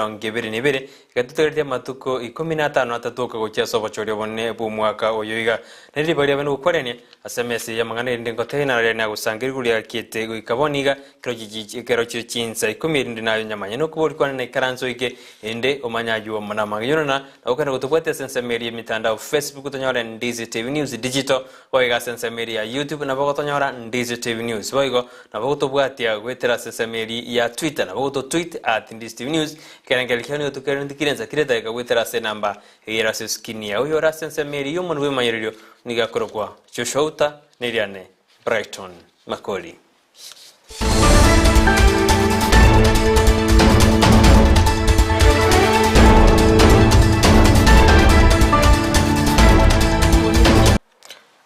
2022, egatotoreria amatuko ikomi na atano atato oka gochia ase obochori obonene bw'omwaka oyo iga. Naende ribaga riabe nogokwarania ase emesa eye y'amang'ana erinde ngotebie nararia nagosanga rigoro riakiete goika bono iga ekero chire chinsa ikomi erinde naye onyamanye nokobori kwane naikaranse oike erinde omanye ayio amo namange yonana na gokenda gotobwatia ase ensemo eria y'emitandao Facebook tonyore Ndizi TV News Digital boigo ase ensemo eria ya YouTube nabo gotonyora Ndizi TV News boigo nabo gotobwatia goetera ase ensemo eria ya Twitter nabo gototweet at Ndizi TV News ekerengererio kiao nigo tokerentikire ensa kera edageka goetera ase enamba Eyere ase esukini yao oyore ase ensemo eria y'omonwa bw'emanyererio nigo akorokwa Joshua Uta, na eriane Brighton Makori.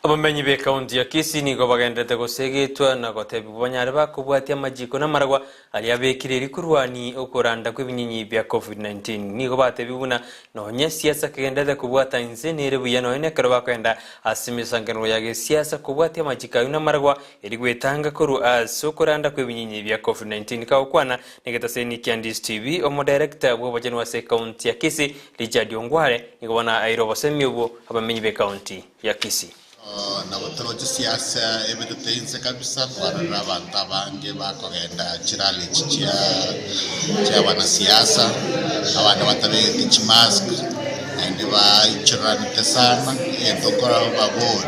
Abamenyi b'ekaunti ya Kisii nigo bagenderete gosegetwa na gotebigwa banyare bakobwatia amachiko na amaragwa aria abekire erio korwania okoranda kw'ebinyinyi bia Covid-19. Nigo batebigwe buna nonye siasa kegenderete kobwata inse nere buya nonye nekero bakogenda ase emesangererio ya gesiasa kobwatia amachiko ayio na amaragwa erio gwetanga korwa ase okoranda kw'ebinyinyi bia Covid-19. Kagokwana negetaseni kia Ndisi TV, omodirector bw'obochenu ase ekaunti ya Kisii Richard Ongware nigo bono aeire obosemi obwo abamenyi b'ekaunti ya Kisii. Nabo toroche siasa ebetete inse kabisa kwarorire abanto abange bakogenda chirally echi chia chia abanasiasa, abande batabegeti chimask, naende baichoranete sana, egento nkorora babori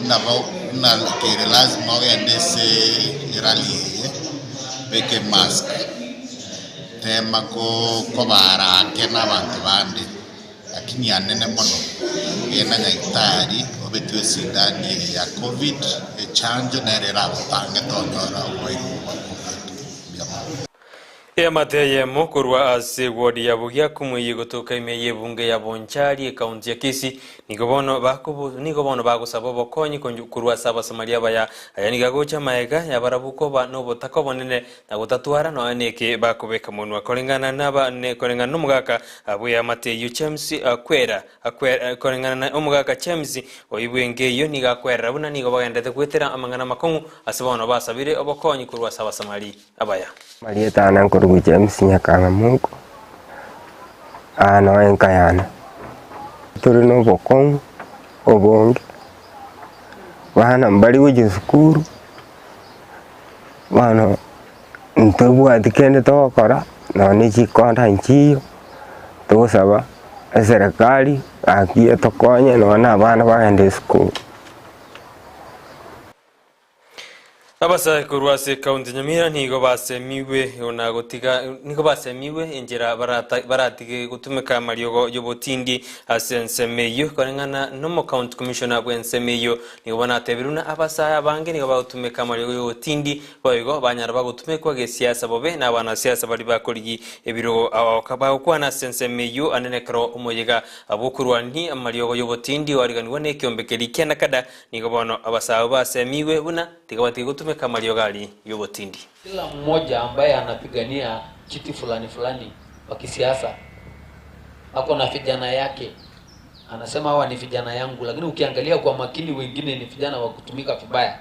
buna bo buna kere lazima ogende ase erally eye, beka emask, tema ko kobara ake na abanto bande. Lakini anene mono, genda nyagetari obetwe esindani eye ya covid, echanjo nere eragotange tonyora oborwaire obwo bwa covid. Mbuya mono. Eamate eyemo korwa ase ewodi ya Bogiakumu eyio egotoka ime y'ebunge ya Bonchari ekaunti ya Kisii nigo bono bakobo nigo bono bagosaba obokonyi korwa ase Abasamaria abaya. Aya nigo agocha amaega yabarabwo koba nobotaka obonene na gotatwara nonya neke bakobeka monwa koreng'ana naba ne koreng'ana nomogaka bw'eamate eyio James akwera akwera koreng'ana na omogaka James oyio bw'enka eyio nigo akwerera buna nigo bagenderete goetera amang'ana amakong'u ase bono basabire obokonyi korwa ase Abasamari abaya. Marieta ane nkorokwa James Nyakang'amonko, aa noo enka yane. Tore na obokong'u obonge, abana mbari gochia esukuru. Bono ntobwati kende togokora, nonye ne chikonda nchiyo, togosaba eserekari gaki etokonye nonye na abana bagende esukuru. Abasae korwa ase ekaunti ya Nyamira nigo basemigwe na gotiga nigo basemigwe enchera barata baratige gotumeka amariogo y'obotindi ase ensemo eyio koreng'ana nomocounty commissioner bw'ensemo eyio Nigo banatebirwe buna abasae abange nigo bagotumeka amariogo y'obotindi, boigo banyara bagotumekwa gesiasa bobe nabanasiasa baria bakorigi ebirogo abaoka bagokwana ase ensemo eyio ande nekero omoyega bw'okorwani amariogo y'obotindi oariganigwa nekeombe keria kia Nakada nigo bono abasae abwo basemigwe buna tiga batige gotumeka amariogo aria y'obotindi. Kila mmoja ambaye anapigania kiti fulani fulani wa kisiasa ako na vijana yake Anasema hawa ni vijana yangu, lakini ukiangalia kwa makini wengine ni vijana wa kutumika vibaya.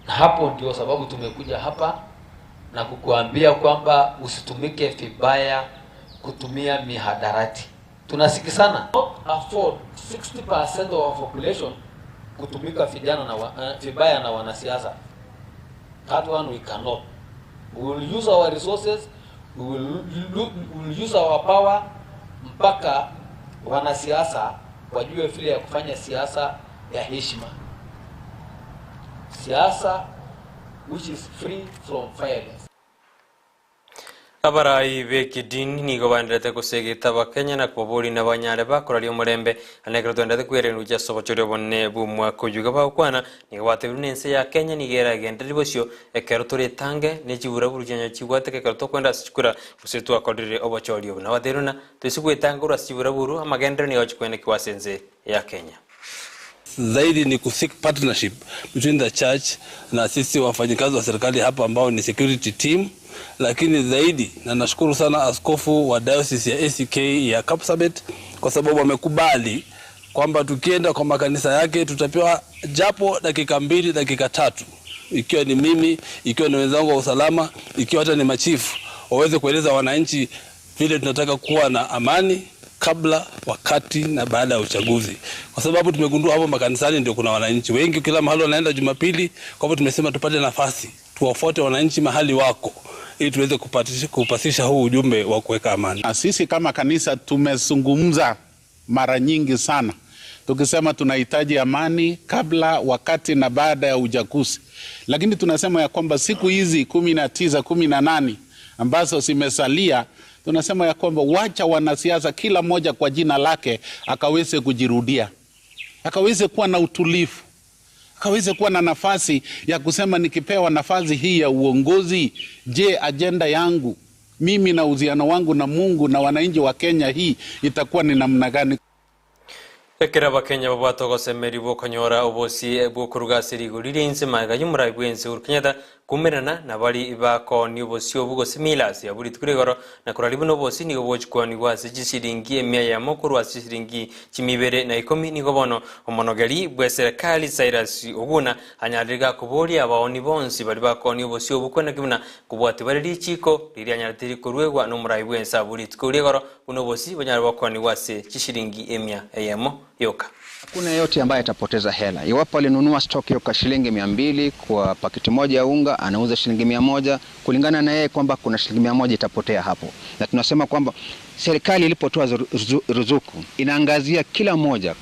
Na hapo ndio sababu tumekuja hapa na kukuambia kwamba usitumike vibaya kutumia mihadarati. Tunasikizana? Afford 60% of our population kutumika vijana na wa, uh, vibaya na wanasiasa. That one we cannot. We will use our resources, we will, we will use our power mpaka wanasiasa wajue vile ya kufanya siasa ya heshima, siasa which is free from violence. Abarai b'ekidini nigo baenderete gosegeta Abakenya na kobaboria nabanyare bakoraria omorembe, naende ekero twaenderete kwerenwa gochia ase obochori obonene bw'omwaka oyio iga bagokwana, nigo batebire buna ense ya Kenya nigo eragendereri bosio ekero toretange ne chiburaburu chianye chigwateka ekero tokoenda ase chikura gose twakorire obochori obo. Nabatebirie buna toise gwetanga korwa ase chiburaburu, amagenderero nigo agochia koenekigwa ase ense ya Kenya. Zaidi ni ku seek partnership between the church na sisi wafanyikazi wa serikali hapa ambao ni security team, lakini zaidi na nashukuru sana askofu wa diocese ya ACK ya Kapsabet kwa sababu amekubali kwamba tukienda kwa makanisa yake tutapewa japo dakika mbili dakika tatu, ikiwa ni mimi, ikiwa ni wenzangu wa usalama, ikiwa hata ni machifu. waweze kueleza wananchi vile tunataka kuwa na amani kabla, wakati na baada ya uchaguzi, kwa sababu tumegundua hapo makanisani ndio kuna wananchi wengi, kila mahali wanaenda Jumapili. Kwa hivyo tumesema tupate nafasi tuwafuate wananchi mahali wako ili tuweze kupasisha huu ujumbe wa kuweka amani. Sisi kama kanisa tumezungumza mara nyingi sana tukisema tunahitaji amani kabla, wakati na baada ya uchaguzi, lakini tunasema ya kwamba siku hizi 19, 18 ambazo zimesalia, tunasema ya kwamba wacha wanasiasa kila mmoja kwa jina lake akaweze kujirudia, akaweze kuwa na utulivu, akaweze kuwa na nafasi ya kusema nikipewa nafasi hii ya uongozi, je, ajenda yangu mimi na uhusiano wangu na Mungu na wananchi wa Kenya hii itakuwa ni namna gani? Ekero abakenya babwate ogosemeri bwokonyora obosi bwokoruga ase rigori ria inse magega ya omorai bwa ense Uhuru Kenyatta kumerana na bari bakoonia obosi obo gose milasi abwo rituko ria igoro na korari buna obosi nigo bochikwanigwa ase chisiringi emia eyemo korwa ase chisiringi chimia ibere na ikomi nigo bono omonogeri bwa eserekari Cyrus Oguna anyarire gakoboria abaoni bonsi bari bakoonia obosi obo kwenaki buna kobwati bare richiko riria anyarete rikoruegwa na omorai bwa ense abwo rituko ria igoro buna obosi bonyare gokwanigwa ase chisiringi emia eyemo yoka. Hakuna yeyote ambaye atapoteza hela. Iwapo alinunua stock hiyo kwa shilingi 200 kwa pakiti moja ya unga, anauza shilingi 100, kulingana na yeye kwamba kuna shilingi 100 itapotea hapo. Na tunasema kwamba serikali ilipotoa ruzuku inaangazia kila mmoja,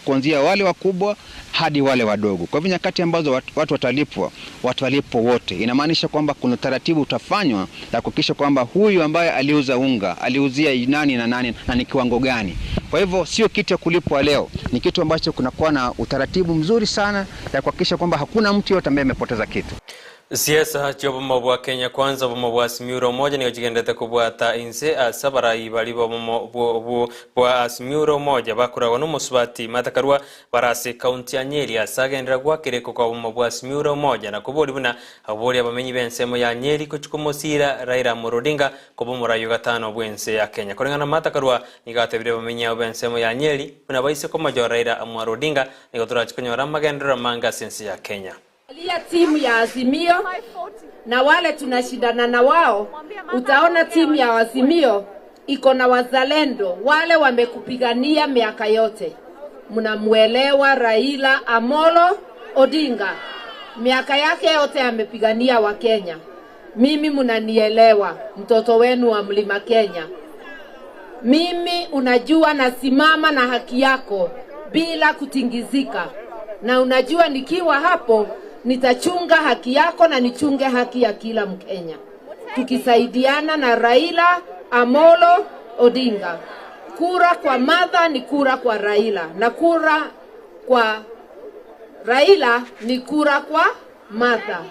kuanzia wale wakubwa hadi wale wadogo. Kwa hivyo nyakati ambazo watu watalipwa, watalipwa wote. Inamaanisha kwamba kuna taratibu utafanywa ya kuhakikisha kwamba huyu ambaye aliuza unga, aliuzia nani na nani na ni kiwango gani. Kwa hivyo sio kitu ya kulipwa leo, ni kitu ambacho kunakuwa na utaratibu mzuri sana ya kuhakikisha kwamba hakuna mtu yote ambaye amepoteza kitu. Siasa chiobomo bwa Kenya Kwanza obomo bwa Azimio la Umoja nigo chigendete kobwata inse ase abarai bari bobomo bwa Azimio la Umoja bakoragwa na omosubati Martha Karua bare ase ekaunti ya Nyeri ase agendera gwakereko kwa obomo bwa Azimio la Umoja na kobori buna abori abamenyi b'ensemo ya Nyeri gochia komosira Raila Amolo Odinga koba omorai o gatano bw'ense ya Kenya. Koreng'ana Martha Karua nigo atebire abamenyi abo b'ensemo ya Nyeri buna baise komojora Raila Amolo Odinga nigo torachi konyora amagenderero amange ase ense ya Kenya. Angalia timu ya Azimio na wale tunashindana na wao, utaona timu ya Azimio iko na wazalendo wale wamekupigania miaka yote. Mnamuelewa Raila Amolo Odinga, miaka yake yote amepigania Wakenya. Mimi mnanielewa, mtoto wenu wa Mlima Kenya. Mimi unajua nasimama na haki yako bila kutingizika, na unajua nikiwa hapo nitachunga haki yako na nichunge haki ya kila Mkenya, tukisaidiana na Raila Amolo Odinga. Kura kwa Martha ni kura kwa Raila, na kura kwa Raila ni kura kwa Martha.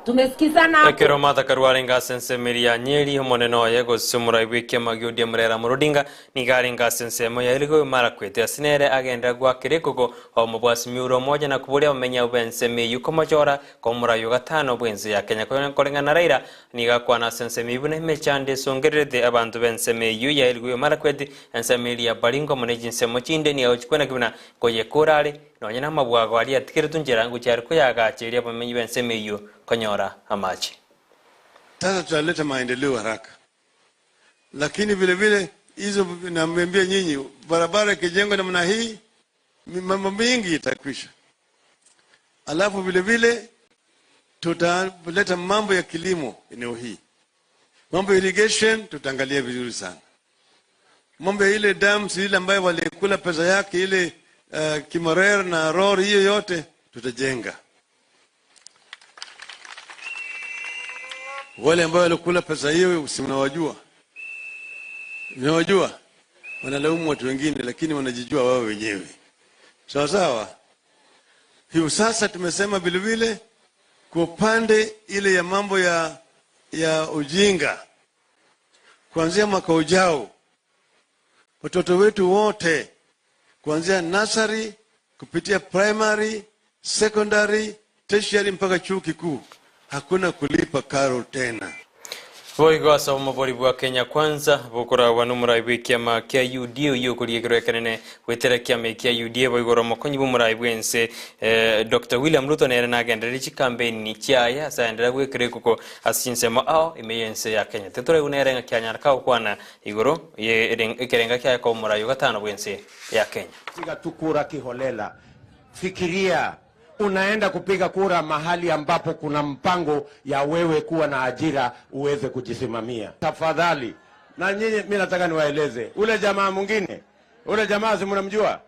Tumesikizana hapo. Ekero Martha Karua arenge ase ensemo eria ya Nyeri, omonene oye gose omorai bwa ekiama gia ODM Raila Amolo Odinga nigo arenge ase ensemo ya Elgeyo Marakwet ase nere agenderera goakera ekoko obomo bwa Azimio la Umoja na koboria abamenyi abwo b'ensemo eyio komochora koba omorai o gatano bw'ense ya Kenya. Koreng'ana na Raila nigo akwana ase ensemo eyio buna emechando esongererete abanto b'ensemo eyio ya Elgeyo Marakwet, ensemo eria ya Baringo amo ne chinsemo chinde nigo agochikwana buna koyekora are Nonya namabwago aria atigeretwe nchera ngochia are koyagacheria abamenyi b'ensemo eyio konyora amache. Sasa tutaleta maendeleo haraka, lakini vile vile hizo naambia nyinyi, barabara ikijengwa namna hii mambo mengi itakwisha. Alafu vile vile tutaleta mambo ya kilimo eneo hii, mambo ya irrigation tutaangalia vizuri sana, mambo ya ile dams ile ambayo walikula pesa yake ile, Kimwarer na Ror, hiyo yote tutajenga. Wale ambao walikula pesa hiyo si mnawajua? Mnawajua? Wanalaumu watu wengine lakini wanajijua wao wenyewe. Sawa sawa. Hiyo sasa tumesema vile vile kwa upande ile ya mambo ya ujinga, kuanzia mwaka ujao watoto wetu wote kuanzia nursery kupitia primary, secondary, tertiary mpaka chuo kikuu hakuna kulipa karo tena. Boigo ase omobori bwa Kenya Kwanza bokoragwa nomorai bw'ekiama kia UDA oyio okoria ekero ekenene goetera ekiama ekia UDA boigo ore omokonyi bw'omorai bw'ense Doctor William Ruto nere nagendererie chikampeini chiaye ase aenderere gwekera ekoko ase chinsemo ao ime y'ense ya Kenya. Tetoraigwe nere ng'aki anyare kagokwana igoro ye ekerenga kiaye koba omorai o gatano bw'ense ya Kenya. Piga tu kura kiholela. Fikiria unaenda kupiga kura mahali ambapo kuna mpango ya wewe kuwa na ajira uweze kujisimamia. Tafadhali na nyinyi, mi nataka niwaeleze ule jamaa mwingine, ule jamaa si mnamjua?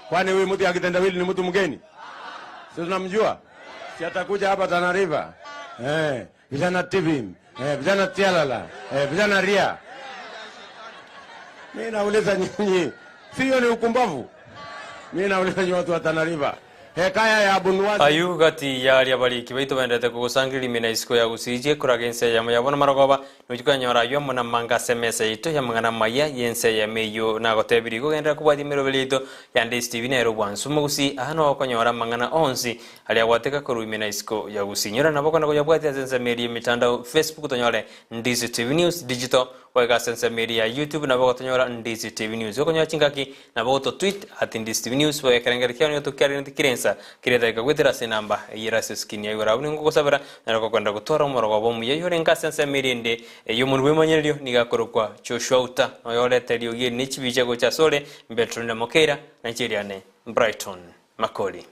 Kwani huyu mtu ya kitendawili ni mtu mgeni? Si tunamjua? Si atakuja hapa Tana River? Vijana Tibim, vijana Tialala, vijana Ria. Mi nauliza nyinyi, sio ni ukumbavu? Mi nauliza nyinyi watu wa Tana River, hekaya ya Abunuwasi Ayio gati y'aria abariki baito baenderete kogosangereria ime na isiko ya gusii chiekoraga ense eyemo yabo namarogoba, nochia konyora ayio amo namanga ase emesa yaito y'amang'ana amaya y'ense eyemo eyio nagotebirie igo genderera kobwatia emeroberi yaito ya Ndisi TV nere obwansu omogusii aa noo okonyora amang'ana onsi aria agwateka korwa ime na isiko ya gusii. Nyora nabo okona koyabwatia ase ensemo eria y'emetandao Facebook tonyore Ndisi TV News Digital Goika ase ensemo eria ya YouTube nabo ogotonyora Ndizi TV News. Okonyora chingaki nabo ogoto tweet at Ndizi TV News boigo ekerengerio kiao nigo tokiareneti kera ensa kera edageka goetera ase enamba eyio ere ase eskrini ya igoro. Abwo nigo ngogosabera nere gokwenda gotwara omorogoba omuya oyio orenge ase ensemo eria ende eyio omonwe bw'emanyererio nigo akorokwa Joshua Uta na oyoreta eriogi eri ne chibicha gocha asore Bertrand Mokeira na inche eriane Brighton Makori.